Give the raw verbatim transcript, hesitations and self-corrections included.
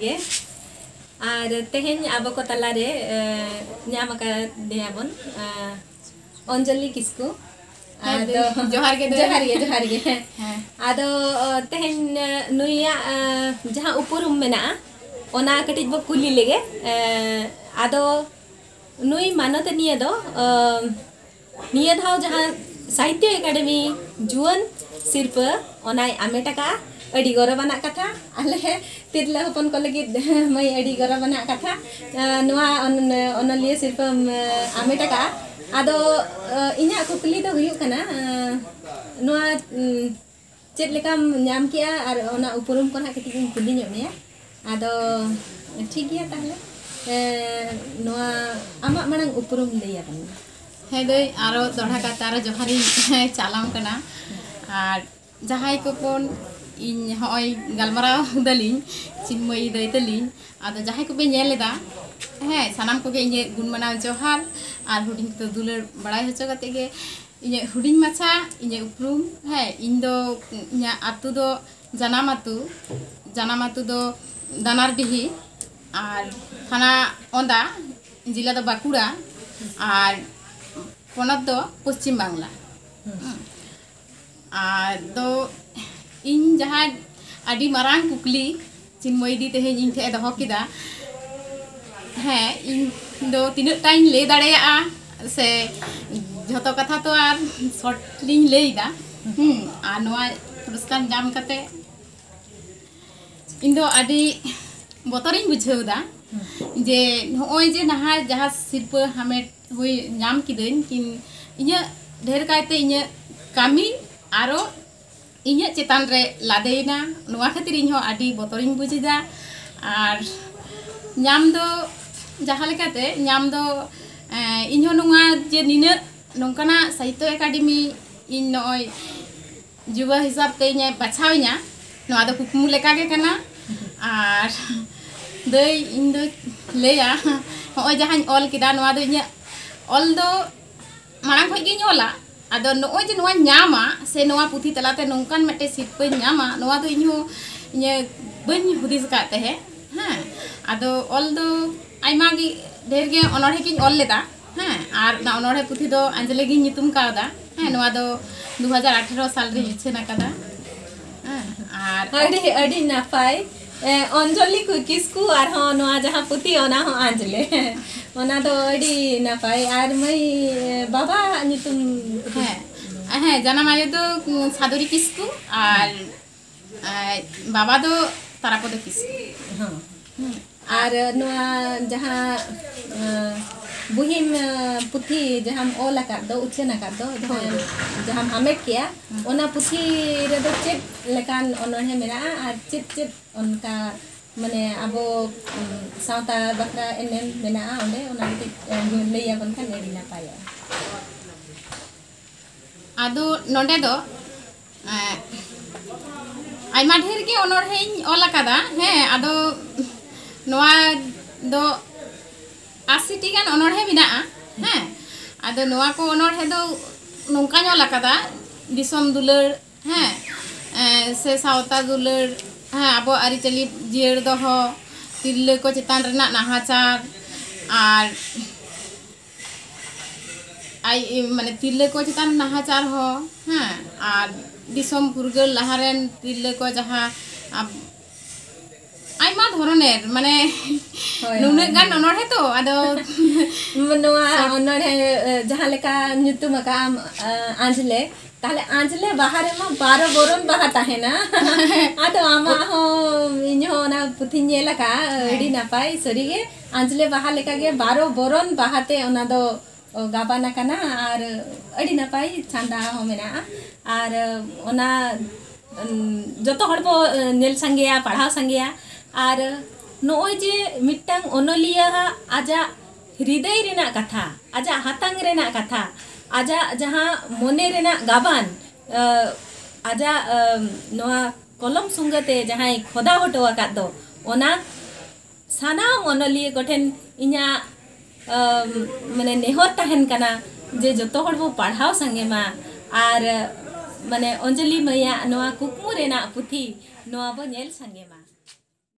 ᱜᱮ᱾ ᱟᱨ ᱛᱮᱦᱮᱧ ᱟᱵᱚ ᱠᱚ ᱛᱟᱞᱟᱨᱮ, ᱮ, ᱧᱟᱢ ᱟᱠᱟᱫᱮᱭᱟ ᱵᱚᱱ, ᱮ, ᱚᱧᱡᱚᱞᱤ ᱠᱤᱥᱠᱩ᱾ ᱦᱮᱸ, ᱟᱫᱚ ᱡᱚᱦᱟᱨ ᱜᱮ ᱫᱟᱹᱭ᱾ ᱡᱚᱦᱟᱨ ᱜᱮ, ᱡᱚᱦᱟᱨ ᱜᱮ᱾ ᱦᱮᱸ᱾ ᱟᱫᱚ, ᱚ, ᱛᱮᱦᱮᱧ, ᱮ, ᱱᱩᱭᱟᱜ, ᱮ, ᱡᱟᱦᱟᱸ ᱩᱯᱨᱩᱢ ᱢᱮᱱᱟᱜᱼᱟ, ᱚᱱᱟ ᱠᱟᱹᱴᱤᱡ ᱵᱚ ᱠᱩᱞᱤ ᱞᱮᱜᱮ᱾ ᱮ, ᱟᱫᱚ ᱱᱩᱭ ᱢᱟᱱᱚᱛᱟᱱᱤᱭᱟᱹ ᱫᱚ, ᱮ, ᱱᱤᱭᱟᱹ ᱫᱷᱟᱣ ᱡᱟᱦᱟᱸ ᱥᱟᱦᱤᱛᱛᱚ ᱮᱠᱟᱰᱮᱢᱤ ᱡᱩᱣᱟᱹᱱ ᱥᱤᱨᱯᱟᱹ, ᱚᱱᱟᱭ ᱟᱢᱮᱴ ᱟᱠᱟᱫᱼᱟ᱾ ᱟᱹᱰᱤ ᱜᱚᱨᱚᱵᱟᱱᱟᱜ ᱠᱟᱛᱷᱟ᱾ ᱟᱞᱮ ᱛᱤᱨᱞᱟᱹ ᱦᱚᱯᱚᱱ ᱠᱚ ᱞᱟᱹᱜᱤᱫ ᱢᱟᱹᱭ, ᱟᱹᱰᱤ ᱜᱚᱨᱚᱵᱟᱱᱟᱜ ᱠᱟᱛᱷᱟ, ᱮ, ᱱᱚᱣᱟ ᱚᱱ-, ᱚᱱᱚᱞᱤᱭᱟᱹ ᱥᱤᱨᱯᱟᱹᱢ, ᱮ, ᱟᱢᱮᱴ ᱟᱠᱟᱫᱼᱟ᱾ ᱟᱫᱚ, ᱮ, ᱤᱧᱟᱹᱜ ᱠᱩᱠᱞᱤ ᱫᱚ ᱦᱩᱭᱩᱜ ᱠᱟᱱᱟ, ᱮ, ᱱᱚᱣᱟ, ᱩᱢ, ᱪᱮᱫ ᱞᱮᱠᱟᱢ ᱧᱟᱢ ᱠᱮᱜᱼᱟ ᱟᱨ ᱚᱱᱟ ᱩᱯᱨᱩᱢ ᱠᱚ ᱱᱟᱦᱟᱜ ᱠᱟᱹᱴᱤᱡ ᱤᱧ ᱠᱩᱞᱤ ᱧᱚᱜ ᱢᱮᱭᱟ᱾ ᱟᱫᱚ ᱴᱷᱤᱠ ᱜᱮᱭᱟ ᱛᱟᱦᱞᱮ, ᱮ, ᱱᱚᱣᱟ ᱟᱢᱟᱜ ᱢᱟᱲᱟᱝ ᱩᱯᱨᱩᱢ ᱞᱟᱹᱭ ᱟᱵᱚᱱ ᱢᱮ᱾ ᱦᱮᱸ ᱫᱟᱹᱭ, ᱟᱨᱚ ᱫᱚᱦᱲᱟ ᱠᱟᱛᱮ ᱟᱨᱚ ᱡᱚᱦᱟᱨᱤᱧ ᱪᱟᱞᱟᱢ ᱠᱟᱱᱟ᱾ ᱟᱨ ᱡᱟᱦᱟᱸᱭ ᱠᱚᱵᱚᱱ, ᱤᱧ ᱦᱚᱸᱜᱼᱚᱭ ᱜᱟᱞᱢᱟᱨᱟᱣ ᱫᱟᱞᱤᱧ ᱪᱤᱱᱢᱚᱭᱤ ᱫᱟᱹᱭ ᱛᱟᱹᱞᱤᱧ, ᱟᱫᱚ ᱡᱟᱦᱟᱸᱭ ᱠᱚᱯᱮ ᱧᱮᱞ ᱮᱫᱟ, ᱦᱮᱸ, ᱥᱟᱱᱟᱢ ᱠᱚᱜᱮ ᱤᱧᱟᱹᱜ ᱜᱩᱱ ᱢᱟᱱᱟᱣ ᱡᱚᱦᱟᱨ᱾ ᱟᱨ ᱦᱩᱰᱤᱧ ᱠᱚᱫᱚ ᱫᱩᱞᱟᱹᱲ ᱵᱟᱲᱟᱭ ᱦᱚᱪᱚ ᱠᱟᱛᱮ ᱜᱮ, ᱤᱧᱟᱹᱜ ᱦᱩᱰᱤᱧ ᱢᱟᱪᱷᱟ, ᱤᱧᱟᱹᱜ ᱩᱯᱨᱩᱢ, ᱦᱮᱸ, ᱤᱧ ᱫᱚ, ᱤᱧᱟᱹᱜ ᱟᱹᱛᱩ ᱫᱚ, ᱡᱟᱱᱟᱢ ᱟᱹᱛᱩ, ᱡᱟᱱᱟᱢ ᱟᱹᱛᱩ ᱫᱚ ᱫᱟᱱᱟᱨᱰᱤᱦᱤ, ᱟᱨ ᱛᱷᱟᱱᱟ ᱚᱸᱫᱟ, ᱡᱮᱞᱟ ᱫᱚ ᱵᱟᱸᱠᱩᱲᱟ, ᱟᱨ ᱯᱚᱱᱚᱛ ᱫᱚ ᱯᱚᱥᱪᱤᱢ ᱵᱟᱝᱞᱟ᱾ ᱦᱩᱸ᱾ ᱟᱨ ᱫᱚ ᱤᱧ ᱡᱟᱦᱟᱸ ᱟᱹᱰᱤ ᱢᱟᱨᱟᱝ ᱠᱩᱠᱞᱤ ᱪᱤᱱᱢᱚᱭ ᱫᱤ ᱛᱮᱦᱮᱧ ᱤᱧ ᱴᱷᱮᱱ ᱮ ᱫᱚᱦᱚ ᱠᱮᱫᱟ᱾ ᱦᱮᱸ, ᱤᱧ ᱫᱚ ᱛᱤᱱᱟᱹᱜ ᱴᱟᱧ ᱞᱟᱹᱭ ᱫᱟᱲᱮᱭᱟᱜᱼᱟ, ᱥᱮ ᱡᱷᱚᱛᱚ ᱠᱟᱛᱷᱟ ᱛᱚ ᱟᱨ short ᱞᱤᱧ ᱞᱟᱹᱭ ᱮᱫᱟ᱾ ᱦᱩᱸ, ᱟᱨ ᱱᱚᱣᱟ ᱯᱩᱨᱚᱥᱠᱟᱨ ᱧᱟᱢ ᱠᱟᱛᱮ ᱤᱧ ᱫᱚ ᱟᱹᱰᱤ ᱵᱚᱛᱚᱨᱤᱧ ᱵᱩᱡᱷᱟᱹᱣ ᱮᱫᱟ, ᱡᱮ ᱱᱚᱜᱼᱚᱭ ᱡᱮ ᱱᱟᱦᱟᱜ ᱡᱟᱦᱟᱸ ᱥᱤᱨᱯᱟᱹ ᱦᱟᱢᱮᱴ ᱦᱩᱭ ᱧᱟᱢ ᱠᱤᱫᱟᱹᱧ, ᱠᱤᱱ ᱤᱧᱟᱹᱜ ᱰᱷᱮᱨ ᱠᱟᱭᱛᱮ ᱤᱧᱟᱹᱜ ᱠᱟᱹᱢᱤ ᱟᱨᱚ ᱤᱧᱟᱹᱜ ᱪᱮᱛᱟᱱ ᱨᱮ ᱞᱟᱫᱮᱭᱮᱱᱟ᱾ ᱱᱚᱣᱟ ᱠᱷᱟᱹᱛᱤᱨ ᱤᱧ ᱦᱚᱸ ᱟᱹᱰᱤ ᱵᱚᱛᱚᱨᱤᱧ ᱵᱩᱡᱽ ᱮᱫᱟ᱾ ᱟᱨ ᱧᱟᱢ ᱫᱚ, ᱡᱟᱦᱟᱸ ᱞᱮᱠᱟᱛᱮ ᱧᱟᱢ ᱫᱚ, ᱮᱸ, ᱤᱧ ᱦᱚᱸ ᱱᱚᱣᱟ ᱡᱮ ᱱᱤᱱᱟᱹᱜ ᱱᱚᱝᱠᱟᱱᱟᱜ ᱥᱟᱦᱤᱛᱛᱚ ᱮᱠᱟᱰᱮᱢᱤ ᱤᱧ ᱱᱚᱜᱼᱚᱭ ᱡᱩᱣᱟᱹ ᱦᱤᱥᱟᱹᱵ ᱛᱮ ᱤᱧᱮ ᱵᱟᱪᱷᱟᱣᱤᱧᱟ, ᱱᱚᱣᱟ ᱫᱚ ᱠᱩᱠᱢᱩ ᱞᱮᱠᱟ ᱜᱮ ᱠᱟᱱᱟ᱾ ᱟᱨ ᱫᱟᱹᱭ, ᱤᱧ ᱫᱚ ᱞᱟᱹᱭᱟ, ᱦᱚᱸᱜᱼᱚᱭ ᱡᱟᱦᱟᱸᱧ ᱚᱞ ᱠᱮᱫᱟ, ᱱᱚᱣᱟ ᱫᱚ ᱤᱧᱟᱹᱜ ᱚᱞ ᱫᱚ ᱢᱟᱲᱟᱝ ᱠᱷᱚᱡ ᱜᱤᱧ ᱚᱞᱟ᱾ ᱟᱫᱚ ᱱᱚᱜᱼᱚᱭ ᱡᱮ ᱱᱚᱣᱟᱧ ᱧᱟᱢᱟ, ᱥᱮ ᱱᱚᱣᱟ ᱯᱩᱛᱷᱤ ᱛᱟᱞᱟᱛᱮ ᱱᱚᱝᱠᱟᱱ ᱢᱤᱫᱴᱮᱡ ᱥᱤᱨᱯᱟᱹᱧ ᱧᱟᱢᱟ, ᱱᱚᱣᱟ ᱫᱚ ᱤᱧᱦᱚᱸ ᱤᱧᱟᱹᱜ ᱵᱟᱹᱧ ᱦᱩᱫᱤᱥ ᱟᱠᱟᱫ ᱛᱟᱦᱮᱸᱫ᱾ ᱦᱮᱸ, ᱟᱫᱚ ᱚᱞ ᱫᱚ ᱟᱭᱢᱟ ᱜᱮ, ᱰᱷᱮᱨ ᱜᱮ ᱚᱱᱚᱬᱦᱮ ᱜᱤᱧ ᱚᱞ ᱞᱮᱫᱟ᱾ ᱦᱮᱸ, ᱟᱨ ᱚᱱᱟ ᱚᱱᱚᱬᱦᱮ ᱯᱩᱛᱷᱤ ᱫᱚ ᱟᱸᱡᱽᱞᱮ ᱜᱤᱧ ᱧᱩᱛᱩᱢ ᱠᱟᱣᱫᱟ᱾ ᱦᱮᱸ, ᱱᱚᱣᱟ ᱫᱚ ᱫᱩ ᱦᱟᱡᱟᱨ ᱟᱴᱷᱮᱨᱚ ᱥᱟᱞ ᱨᱮᱧ ᱩᱪᱷᱟᱹᱱ ᱟᱠᱟᱫᱟ᱾ ᱦᱮᱸ, ᱟᱨ ᱟᱹᱰᱤ, ᱟᱹᱰᱤ ᱱᱟᱯᱟᱭ᱾ ᱮ, ᱚᱧᱡᱚᱞᱤ ᱠᱩ-, ᱠᱤᱥᱠᱩ ᱟᱨᱦᱚᱸ ᱱᱚᱣᱟ ᱡᱟᱦᱟᱸ ᱯᱩᱛᱷᱤ, ᱚᱱᱟ ᱦᱚᱸ ᱟᱸᱡᱽᱞᱮ᱾ ᱚᱱᱟ ᱫᱚ ᱟᱹᱰᱤ ᱱᱟᱯᱟᱭ᱾ ᱟᱨ ᱢᱟᱹᱭ, ᱮ, ᱵᱟᱵᱟᱣᱟᱜ ᱧᱩᱛᱩᱢ? ᱦᱮᱸ, ᱦᱮᱸ, ᱡᱟᱱᱟᱢ ᱟᱭᱳ ᱫᱚ, ᱩᱸ, ᱥᱟᱫᱚᱨᱤ ᱠᱤᱥᱠᱩ ᱟᱨ, ᱮ, ᱵᱟᱵᱟ ᱫᱚ ᱛᱟᱨᱟᱯᱚᱫᱚ ᱠᱤᱥᱠᱩ᱾ ᱦᱚᱸ᱾ ᱦᱩᱸ᱾ ᱟᱨ ᱱᱚᱣᱟ ᱡᱟᱦᱟᱸ, ᱮ, ᱵᱩᱦᱤᱢ, ᱮ, ᱯᱩᱛᱷᱤ ᱡᱟᱦᱟᱸᱢ ᱚᱞ ᱟᱠᱟᱫ ᱫᱚ, ᱩᱪᱷᱟᱹᱱ ᱟᱠᱟᱫ ᱫᱚ, ᱡᱟᱦᱟᱸ, ᱦᱳᱭ᱾ ᱡᱟᱦᱟᱸᱢ ᱦᱟᱢᱮᱴ ᱠᱮᱜᱼᱟ, ᱦᱩᱸ᱾ ᱚᱱᱟ ᱯᱩᱛᱷᱤ ᱨᱮᱫᱚ ᱪᱮᱫ ᱞᱮᱠᱟᱱ ᱚᱱᱚᱬᱦᱮ ᱢᱮᱱᱟᱜᱼᱟ ᱟᱨ ᱪᱮᱫ ᱪᱮᱫ ᱚᱱᱠᱟ, ᱢᱟᱱᱮ, ᱟᱵᱚ, ᱩᱸ, ᱥᱟᱶᱛᱟ ᱵᱟᱠᱷᱨᱟ ᱮᱱᱮᱢ ᱢᱮᱱᱟᱜᱼᱟ ᱚᱸᱰᱮ, ᱚᱱᱟ ᱠᱟᱹᱴᱤᱡ, ᱮ, ᱞᱟᱹᱭ ᱟᱵᱚᱱ ᱠᱷᱟᱱ ᱟᱹᱰᱤ ᱱᱟᱯᱟᱭᱚᱜᱼᱟ᱾ ᱟᱫᱚ ᱱᱚᱰᱮ ᱫᱚ, ᱮᱸ, ᱟᱭᱢᱟ ᱰᱷᱮᱨ ᱜᱮ ᱚᱱᱚᱬᱦᱮᱧ ᱚᱞ ᱟᱠᱟᱫᱟ᱾ ᱦᱮᱸ, ᱟᱫᱚ ᱱᱚᱣᱟ ᱫᱚ ᱟᱥᱤ ᱴᱤ ᱜᱟᱱ ᱚᱱᱚᱬᱦᱮ ᱢᱮᱱᱟᱜᱼᱟ᱾ ᱦᱮᱸ, ᱟᱫᱚ ᱱᱚᱣᱟ ᱠᱚ ᱚᱱᱚᱬᱦᱮ ᱫᱚ ᱱᱚᱝᱠᱟᱧ ᱚᱞ ᱟᱠᱟᱫᱟ, ᱫᱤᱥᱚᱢ ᱫᱩᱞᱟᱹᱲ, ᱦᱮᱸ, ᱮᱸ, ᱥᱮ ᱥᱟᱶᱛᱟ ᱫᱩᱞᱟᱹᱲ, ᱦᱮᱸ, ᱟᱵᱚ ᱟᱹᱨᱤᱪᱟᱹᱞᱤ ᱡᱤᱭᱟᱹᱲ ᱫᱚᱦᱚ, ᱛᱤᱨᱞᱟᱹ ᱠᱚ ᱪᱮᱛᱟᱱ ᱨᱮᱱᱟᱜ ᱱᱟᱦᱟᱪᱟᱨ, ᱟᱨ ᱟᱭ, ᱢᱟᱱᱮ, ᱛᱤᱨᱞᱟᱹ ᱠᱚ ᱪᱮᱛᱟᱱ ᱱᱟᱦᱟᱪᱟᱨ ᱦᱚᱸ, ᱦᱮᱸ, ᱟᱨ ᱫᱤᱥᱚᱢ ᱯᱷᱩᱨᱜᱟᱹᱞ ᱞᱟᱦᱟ ᱨᱮᱱ ᱛᱤᱨᱞᱟᱹ ᱠᱚ ᱡᱟᱦᱟᱸ, ᱟᱵ-, ᱟᱭᱢᱟ ᱫᱷᱚᱨᱚᱱᱮᱨ, ᱢᱟᱱᱮ, ᱦᱳᱭ, ᱱᱩᱱᱟᱹᱜ ᱦᱳᱭ, ᱜᱟᱱ ᱦᱳᱭ᱾ ᱚᱱᱚᱬᱦᱮ ᱛᱚ, ᱟᱫᱚ ᱱᱚᱣᱟ ᱥᱚᱴ- ᱚᱱᱚᱬᱦᱮ, ᱮ, ᱡᱟᱦᱟᱸ ᱞᱮᱠᱟ ᱧᱩᱛᱩᱢ ᱟᱠᱟᱫ ᱟᱢ, ᱮ, ᱟᱸᱡᱽᱞᱮ, ᱛᱟᱦᱞᱮ ᱟᱸᱡᱽᱞᱮ ᱵᱟᱦᱟ ᱨᱮᱢᱟ ᱵᱟᱨᱚ ᱵᱚᱨᱚᱱ ᱵᱟᱦᱟ ᱛᱟᱦᱮᱱᱟ᱾ ᱟᱫᱚ ᱟᱢᱟᱜ ᱦᱚᱸ, ᱤᱧ ᱦᱚᱸ ᱚᱱᱟ ᱯᱩᱛᱷᱤᱧ ᱧᱮᱞ ᱟᱠᱟᱫᱼᱟ, ᱦᱮᱸ᱾ ᱟᱹᱰᱤ ᱱᱟᱯᱟᱭ, ᱥᱟᱹᱨᱤᱜᱮ ᱟᱸᱡᱽᱞᱮ ᱵᱟᱦᱟ ᱞᱮᱠᱟᱜᱮ ᱵᱟᱨᱚ ᱵᱚᱨᱚᱱ ᱵᱟᱦᱟᱛᱮ ᱚᱱᱟ ᱫᱚ ᱜᱟᱵᱟᱱ ᱟᱠᱟᱱᱟ ᱟᱨ ᱟᱹᱰᱤ ᱱᱟᱯᱟᱭ ᱪᱷᱟᱸᱫᱟ ᱦᱚᱸ ᱢᱮᱱᱟᱜᱼᱟ᱾ ᱟᱨ ᱚᱱᱟ, ᱩᱢ, ᱡᱚᱛᱚ ᱦᱚᱲ ᱵᱚ, ᱮ, ᱧᱮᱞ ᱥᱟᱸᱜᱮᱭᱟ, ᱯᱟᱲᱦᱟᱣ ᱥᱟᱸᱜᱮᱭᱟ᱾ ᱟᱨ ᱱᱚᱜᱼᱚᱭ ᱡᱮ ᱢᱤᱫᱴᱟᱝ ᱚᱱᱚᱞᱤᱭᱟᱹᱣᱟᱜ ᱟᱡᱟᱜ ᱦᱨᱤᱫᱟᱹᱭ ᱨᱮᱱᱟᱜ ᱠᱟᱛᱷᱟ, ᱟᱡᱟᱜ ᱦᱟᱛᱟᱝ ᱨᱮᱱᱟᱜ ᱠᱟᱛᱷᱟ, ᱟᱡᱟᱜ ᱡᱟᱦᱟᱸ ᱢᱚᱱᱮ ᱨᱮᱱᱟᱜ ᱜᱟᱵᱟᱱ, ᱮ, ᱟᱡᱟᱜ, ᱮ, ᱱᱚᱣᱟ ᱠᱚᱞᱚᱢ ᱥᱩᱸᱜᱟᱹ ᱛᱮ ᱡᱟᱦᱟᱸᱭ ᱠᱷᱚᱫᱟᱣ ᱦᱚᱴᱚ ᱟᱠᱟᱫ ᱫᱚ, ᱚᱱᱟ ᱥᱟᱱᱟᱢ ᱚᱱᱚᱞᱤᱭᱟᱹ ᱠᱚᱴᱷᱮᱱ ᱤᱧᱟᱹᱜ, ᱟᱢ, ᱢᱟᱱᱮ, ᱱᱮᱦᱚᱨ ᱛᱟᱦᱮᱱ ᱠᱟᱱᱟ ᱡᱮ ᱡᱚᱛᱚ ᱦᱚᱲ ᱵᱚ ᱯᱟᱲᱦᱟᱣ ᱥᱟᱸᱜᱮ ᱢᱟ ᱟᱨ, ᱢᱟᱱᱮ, ᱚᱧᱡᱚᱞᱤ ᱢᱟᱹᱭᱟᱜ ᱱᱚᱣᱟ ᱠᱩᱠᱢᱩ ᱨᱮᱱᱟᱜ ᱯᱩᱛᱷᱤ ᱱᱚᱣᱟ ᱵᱚ ᱧᱮᱞ ᱥᱟᱸᱜᱮ ᱢᱟ᱾